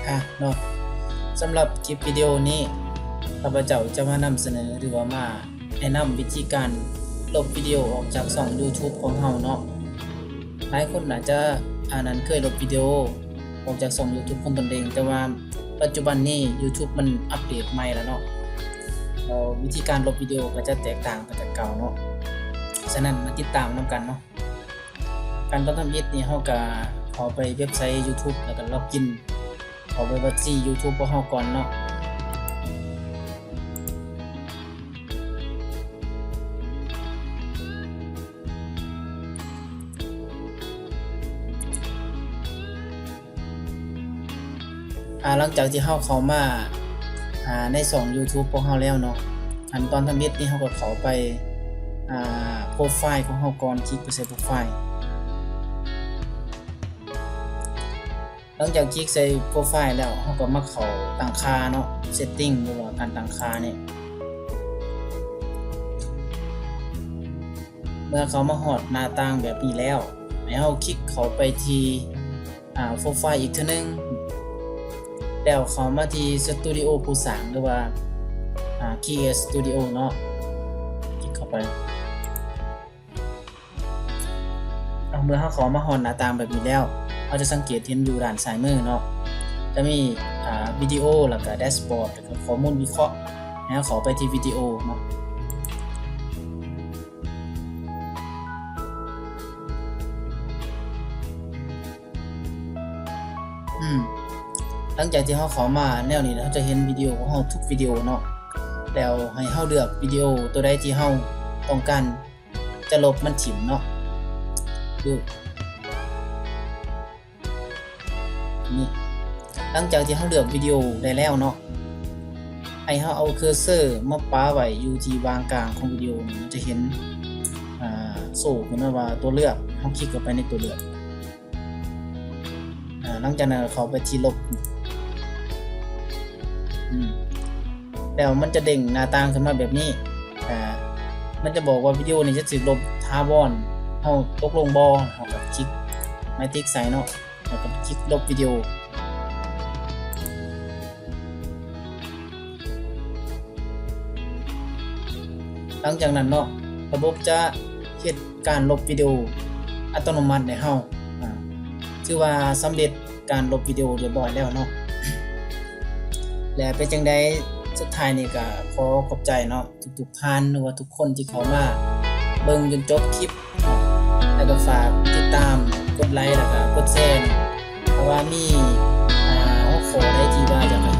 ອ່ະເນາະ ສຳລັບຄລິບວິດີໂອນີ້ ຂ້າພະເຈົ້າຈະມານຳສະເໜີ ຫຼືວ່າມາແນະນຳວິທີການລົບວິດີໂອອອກຈາກຊ່ອງ YouTube ຂອງເຮົາເນາະ. ຫຼາຍຄົນອາດຈະ ອັນນັ້ນ ເຄີຍລົບວິດີໂອອອກຈາກຊ່ອງ YouTube ຂອງຕົນເອງ, ແຕ່ວ່າປັດຈຸບັນນີ້ YouTube ມັນອັບເດດໃໝ່ແລ້ວເນາະ, ແລ້ວວິທີການລົບວິດີໂອກໍຈະແຕກຕ່າງໄປຈາກເກົ່າເນາະ. ສະນັ້ນ ມາຕິດຕາມນຳກັນເນາະ. ຂັ້ນຕອນທຳອິດນີ້ ເຮົາກະເຂົ້າໄປເວັບໄຊ YouTube ແລ້ວກະລັອກອິນ ເຂົ້າໄປບັນຊີ YouTube ຂອງເຮົາກ່ອນເນາະ. ອ່າ ຫຼັງຈາກທີ່ເຮົາເຂົ້າມາ ອ່າ ໃນຊ່ອງ YouTube ຂອງເຮົາແລ້ວເນາະ, ຂັ້ນຕອນທຳອິດນີ້ ເຮົາກໍເຂົ້າໄປ ອ່າ ໂປຣໄຟລ໌ຂອງເຮົາກ່ອນ, ຄລິກໄປໃສ່ໂປຣໄຟລ໌. ຫຼັງຈາກຄລິກໃສ່ໂປຣໄຟລ໌ແລ້ວ ເຮົາກໍມາເຂົ້າຕັ້ງຄ່າເນາະ, ເຊັດຕິ້ງ ຫຼືວ່າການຕັ້ງຄ່ານີ້. ເມື່ອເຂົ້າມາຮອດໜ້າຕ່າງແບບນີ້ແລ້ວ ໃຫ້ເຮົາຄລິກເຂົ້າໄປທີ່ ອ່າ ໂປຣໄຟລ໌ອີກເທື່ອໜຶ່ງ ແລ້ວເຂົ້າມາທີ່ສະຕູດິໂອຜູ້ສ້າງ ຫຼືວ່າ ອ່າ Create Studio ເນາະ, ຄລິກເຂົ້າໄປ. ເອົາ ເມື່ອເຮົາເຂົ້າມາຮອດໜ້າຕ່າງແບບນີ້ແລ້ວ ເຮົາຈະສັງເກດເຫັນຢູ່ດ້ານຊ້າຍມືເນາະ, ຈະມີ ອ່າ ວິດີໂອ ແລ້ວກະແດັຊບອດ ແລ້ວກະຂໍ້ມູນວິເຄາະ. ໃຫ້ເຮົາເຂົ້າໄປທີ່ວິດີໂອເນາະ. ອືມ ຫຼັງຈາກທີ່ເຮົາເຂົ້າມາແນວນີ້ແລ້ວ ເຮົາຈະເຫັນວິດີໂອຂອງເຮົາທຸກວິດີໂອເນາະ, ແລ້ວໃຫ້ເຮົາເລືອກວິດີໂອຕົວໃດທີ່ເຮົາຕ້ອງການຈະລົບມັນຖິ້ມເນາະ. ຄື ນີ້ ຫຼັງຈາກທີ່ເຮົາເລືອກວິດີໂອໄດ້ແລ້ວເນາະ, ໃຫ້ເຮົາເອົາເຄີເຊີມາປະໄວ້ຢູ່ທີ່ວາງກາງຂອງວິດີໂອນີ້ ມັນຈະເຫັນ ອ່າ ໂຊຂຶ້ນມາວ່າຕົວເລືອກ, ເຮົາຄລິກເຂົ້າໄປໃນຕົວເລືອກ. ອ່າ ຫຼັງຈາກນັ້ນເຂົ້າໄປທີ່ລົບ ອືມ ແລ້ວມັນຈະເດ້ງໜ້າຕ່າງຂຶ້ນມາແບບນີ້. ອ່າ ມັນຈະບອກວ່າວິດີໂອນີ້ຈະຖືກລົບຖາວອນ, ເຮົາຕົກລົງບໍ່? ເຮົາກໍຄລິກໄມຕິກໃສ່ເນາະ, ແລ້ວກໍຄລິກລົບວິດີໂອ. ຫຼັງຈາກນັ້ນເນາະ ລະບົບຈະເຮັດການລົບວິດີໂອອັດຕະໂນມັດໃຫ້ເຮົາ, ອ່າ ຖືວ່າສຳເລັດການລົບວິດີໂອຮຽບຮ້ອຍແລ້ວເນາະ. ແລະ ເປັນຈັ່ງໃດ ສຸດທ້າຍນີ້ກໍຂໍຂອບໃຈເນາະ ທຸກໆທ່ານ ຫຼືວ່າທຸກຄົນທີ່ເຂົ້າມາເບິ່ງຈົນຈົບຄລິບເນາະ, ແລ້ວກໍຝາກຕິດຕາມ ກົດໄລ ແລ້ວກໍກົດແຊເນາະ. ຖ້າວ່າມີ ອ່າ ຫົວຂໍ້ໃດທີ່ວ່າຢາກໃຫ້